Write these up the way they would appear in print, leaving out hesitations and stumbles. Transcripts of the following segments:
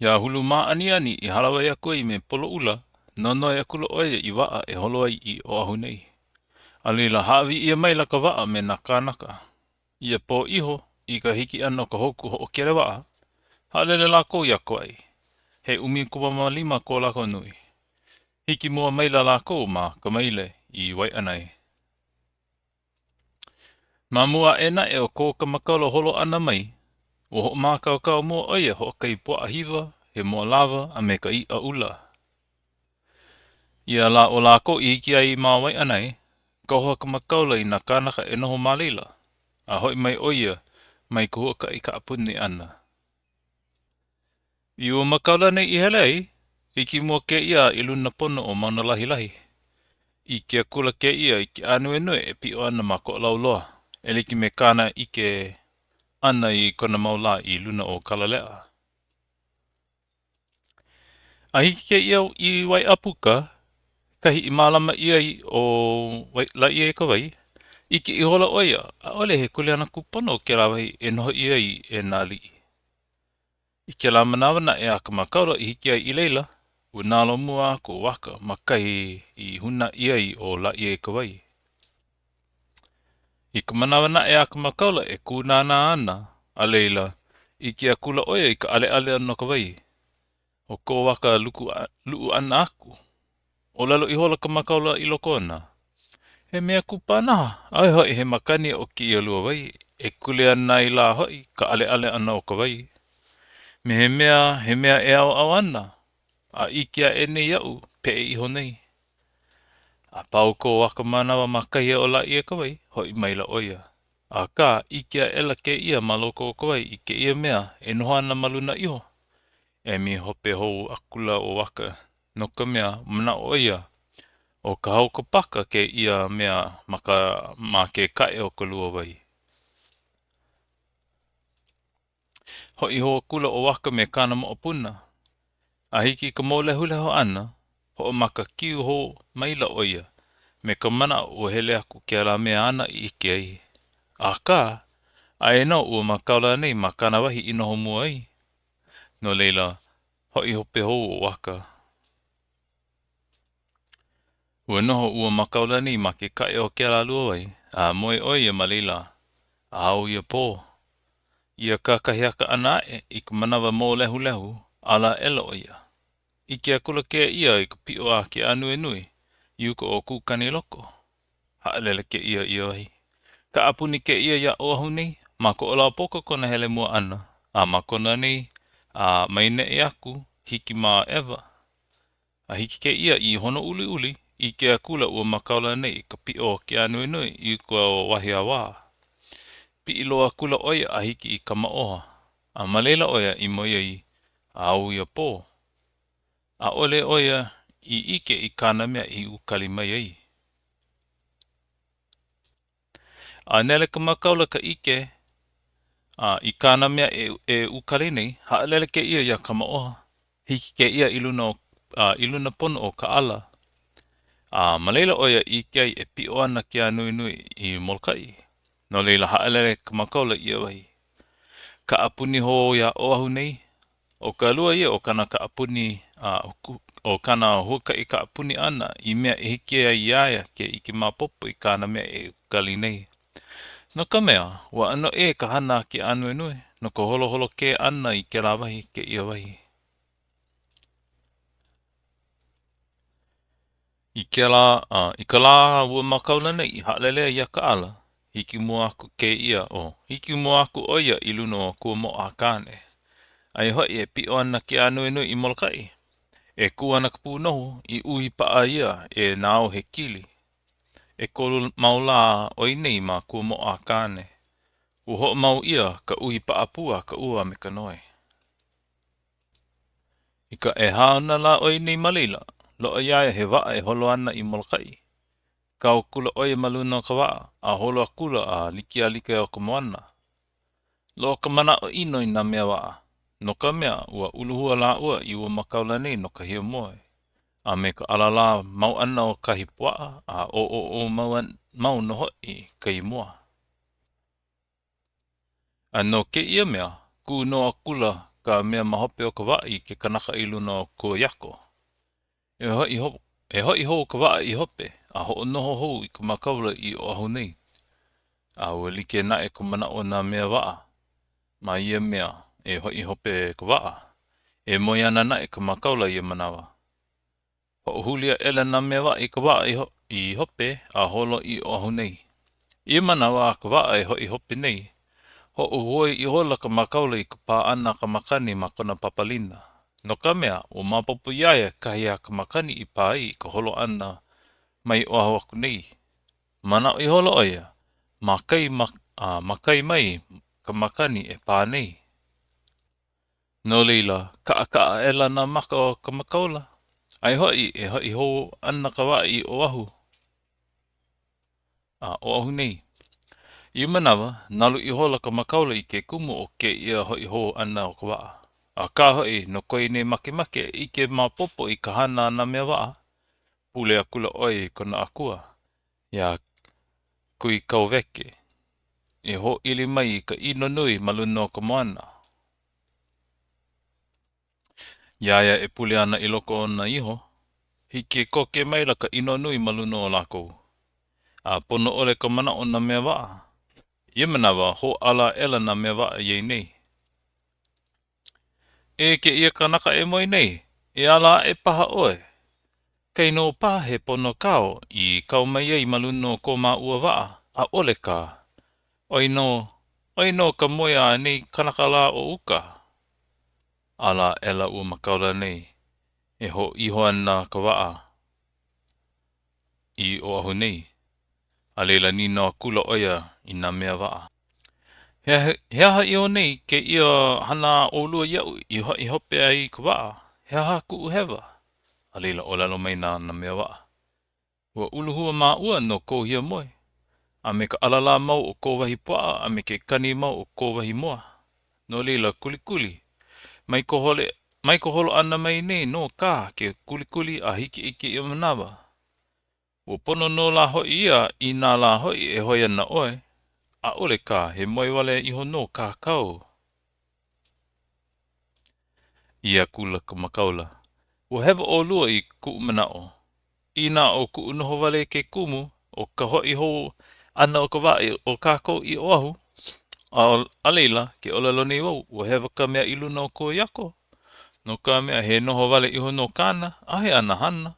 Iā Hulumāʻaniʻani i hālāwai aku ai me Poloʻula, nonoi akula ʻo ia i waʻa e holo ai i Oʻahu nei. A laila, hāʻawi ʻia maila ka waʻa me nā kānaka. Ia pō iho, i ka hiki ʻana o ka hōkū hoʻokele waʻa, haʻalele lākou iā Kauaʻi. He 15 ko lākou nui. Hiki mua maila lākou ma Kamaile i Waiʻanae. Ma mua aʻe naʻe o ko ka makala holo ʻana mai, ua hoʻomākaukau mua ʻo ia hoʻokahi puaʻa hiwa, he moa lawa, a me ka iʻa ʻula. Ia lā o lākou i hiki ai ma Waiʻanae, kauoha ka makāula i nā kānaka e noho ma laila, a hoʻi mai ʻo ia mai ka huakaʻi kaʻapuni ʻana. I ua makāula nei i hele ai, hiki mua kēia i luna pono o Mauna Lahilahi. ʻIke akula kēia i ke ānuenue e piʻo ana ma Koʻolauloa, e like me kāna ʻike ʻana i kona mau lā i luna o Kalaleʻa. A hiki kēia i Waiʻāpuka, kahi i mālama ʻia ai ʻo Lāʻieikawai, ʻike ihola ʻo ia, ʻaʻole he kuleana kūpono kēlā wahi e noho ʻia ai e nā aliʻi. I kēlā manawa naʻe a ka makāula i hiki ai i laila, ua nalo mua aku ʻo Waka ma kahi i hūnā ʻia ai ʻo Lāʻieikawai. I ka manawa naʻe a ka makāula e kūnānā ana, a laila, ʻike akula ʻo ia i ka ʻaleʻale ʻana o ka wai. ʻO ko Waka luku, luʻu ʻana aku, ʻōlelo ihola ka makāula i loko ona, He mea kupanaha, ʻaʻohe hoʻi he makani o kēia luawai e kuleana ai lā hoʻi ka ʻaleʻale ʻana o ka wai. Me he mea he mea e ʻaoʻao ana, a ʻike aʻe nei iaʻu, peʻe iho nei. A pau ko Waka manawa ma kahi o Lāʻieikawai, hoʻi maila ʻo ia. Akā, ʻike aʻela kēia ma loko o ka wai i kēia mea e noho ana ma luna iho. Emi hope hou akula ʻo Waka, no ka mea, manaʻo ʻo ia, ʻo ka hao kopaka kēia mea ma ka ma ke kaʻe o ka luawai. Hoʻi hou akula ʻo Waka me kāna moʻopuna. A hiki i ka mōlehulehu ʻana, hoʻomaka kiu hou maila ʻo ia me ka manaʻo ua hele aku kēlā mea āna i ʻike ai. Akā, aia nō ua makāula nei ma kāna wahi i noho mua ai. No laila, hoʻi hope hou ʻo Waka. Ua noho ua makāula nei ma ke kaʻe o kēlā luawai, a moe ʻo ia ma laila a ao ia pō. Ia kakahiaka ʻana aʻe i ka manawa mōlehulehu, ala aʻela ʻo ia. ʻIke akula kēia i ka piʻo a ke ānuenue i uka o Kūkaniloko. Haʻalele kēia ia wahi. Kaʻapuni kēia iā Oʻahu nei, ma Koʻolaupoko kona hele mua ʻana, a ma Kona nei, a mai neʻi aku, hiki ma ʻEwa. A hiki kēia i Honouliuli, ʻike akula ua makāula nei i ka piʻo o ke ānuenue i uka o Wahiawā. Piʻi loa akula ʻo ia a hiki i Kamaʻoha, a ma laila ʻo ia i moe ai a ao ia pō. ʻAʻole ʻo ia i ʻike i kāna mea i ukali mai ai. A nele ka makāula ka ʻike a i kāna mea e, e ukali nei, haʻalele kēia iā Kamaʻoha. Hiki kēia i luna o, a, i luna pono o Kaʻala. A ma laila ʻo ia i ʻike ai e piʻo ana ke ānuenue i Molokaʻi. No laila, haʻalele ka makāula i ia wahi. Kaʻapuni hou iā Oʻahu nei, ʻO ka lua ia o kāna kaʻapuni a o kāna huakaʻi kaʻapuni ʻana i mea e hiki ai iā ia ke ʻike maopopo i kāna mea e ukali nei. No ka mea, ua ʻano ʻē ka hana a ke ānuenue no ka holoholokē ʻana i kēlā wahi kēia wahi. I kēlā, a i ka lā a ua makāula nei i haʻalele ai iā Kaʻala, hiki mua aku kēia, oh, hiki mua aku ʻo ia i luna o Kuamoʻo a Kāne. Aia hoʻi e piʻo ana ke ānuenue i Molokaʻi. E kū ana ka pūnohu i uhi paʻa ʻia e nā ao hekili. ʻEkolu mau lā ʻo ia nei ma Kuamoʻo a Kāne. Ua hoʻomau ʻia ka uhi paʻapū a ka ua a me ka noe. I ka ʻehā ona lā ʻo ia nei ma laila, loaʻa iā ia he waʻa e holo ana i Molokaʻi. Kau akula ʻo ia ma luna o ka waʻa, a holo akula a like a like o ka moana. Loaʻa ka manaʻo ʻino i nā mea waʻa, no ka mea, ua uluhua lāua i ua makāula nei no ka hiamoe, a me ka ʻalalā mau ʻana o kahi puaʻa a ʻōʻōʻō mau, mau nō hoʻi kai moa. A no kēia mea, kū nō akula ka mea ma hope o ka waʻa i ke kanaka i luna o Kuaiako. E hoʻi e hoʻi hou ka waʻa i hope a hoʻonoho hou i ka makāula i Oʻahu nei. A ua like naʻe ka manaʻo o nā mea waʻa ma ia mea e hoʻi hope ka waʻa. E moe ana naʻe ka makāula ia manawa. Hoʻohuli aʻela nā mea waʻa i ka waʻa i hope a holo i Oʻahu nei. I ia manawa a ka waʻa e hoʻi hope nei, hoʻohuoi ihola ka makāula i ka pā ʻana a ka makani ma kona papālina, no ka mea, ua maopopo iā ia kahi a ka makani i pā ai i ka holo ʻana mai Oʻahu aku nei. Manaʻo ihola ʻo ia, ma kai ma, ma kai mai ka makani e pā nei. No laila, kaʻakaʻa aʻela nā maka o ka makāula. Aia hoʻi, e hoʻi hou ana ka waʻa i Oʻahu. A Oʻahu nei. I ia manawa, nalu ihola ka makāula i ke kumu o kēia hoʻi hou ʻana o ka waʻa. Akā hoʻi, no ko ia nei makemake e ʻike maopopo i ka hana a nā mea waʻa, pule akula ʻo ia i kona akua, iā Kūikauweke, e hōʻili mai i ka ʻino nui ma luna o ka moana. Iā ia e pule ana i loko ona iho, hiki koke maila ka ʻino nui ma luna o lākou, a pono ʻole ka manaʻo o nā mea waʻa. I ia manawa, hōʻala aʻela nā mea waʻa iā ia nei. E kēia kanaka e moe nei, e ala aʻe paha ʻoe. Kainō paha he pono kāu i kau mai ai ma luna o ko māua waʻa, ʻaʻole kā. ʻOi nō, ʻoi nō ka moe a nei kanaka lā o uka. Ala aʻela ua makāula nei, e hoʻi iho ana ka waʻa i Oʻahu nei. A laila nīnau akula ʻo ia i nā mea waʻa. He aha, he aha iho nei kēia hana a ʻolua iaʻu i hoʻi hope ai ka waʻa? He aha kuʻu hewa? A laila ʻōlelo mai nā nā mea waʻa. Ua uluhua māua no kou hiamoe, a me ka ʻalalā mau o kou wahi puaʻa a me ke kani mau o kou wahi moa. No laila, kulikuli, mai ka hole, mai ka holo ʻana mai nei nō kā ke kulikuli a hiki i kēia manawa. Ua pono nō lā hoʻi ia inā lā hoʻi e hoe ana ʻoe, ʻaʻole kā, he moe wale iho nō kā kāu. ʻĪ akula ka makāula, Ua hewa ʻolua i kuʻu manaʻo. Inā ʻo kuʻu noho wale ke kumu o ka hoʻi hou ʻana o ka waʻa o kākou i Oʻahu, a laila, ke ʻōlelo nei wau, ua hewa ka mea i luna o Kuaiako, no ka mea, he noho wale iho nō kāna, ʻaʻohe āna hana.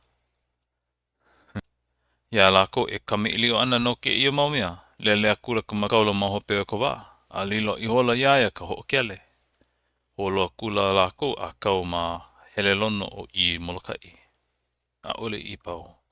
Iā lākou e kamaʻilio ana no kēia mau mea, lele akula ka makāula ma hope o ka waʻa, a lilo ihola iā ia ka hoʻokele. Holo akula lākou a kau ma Helelono i Molokaʻi. ʻAʻole i pau.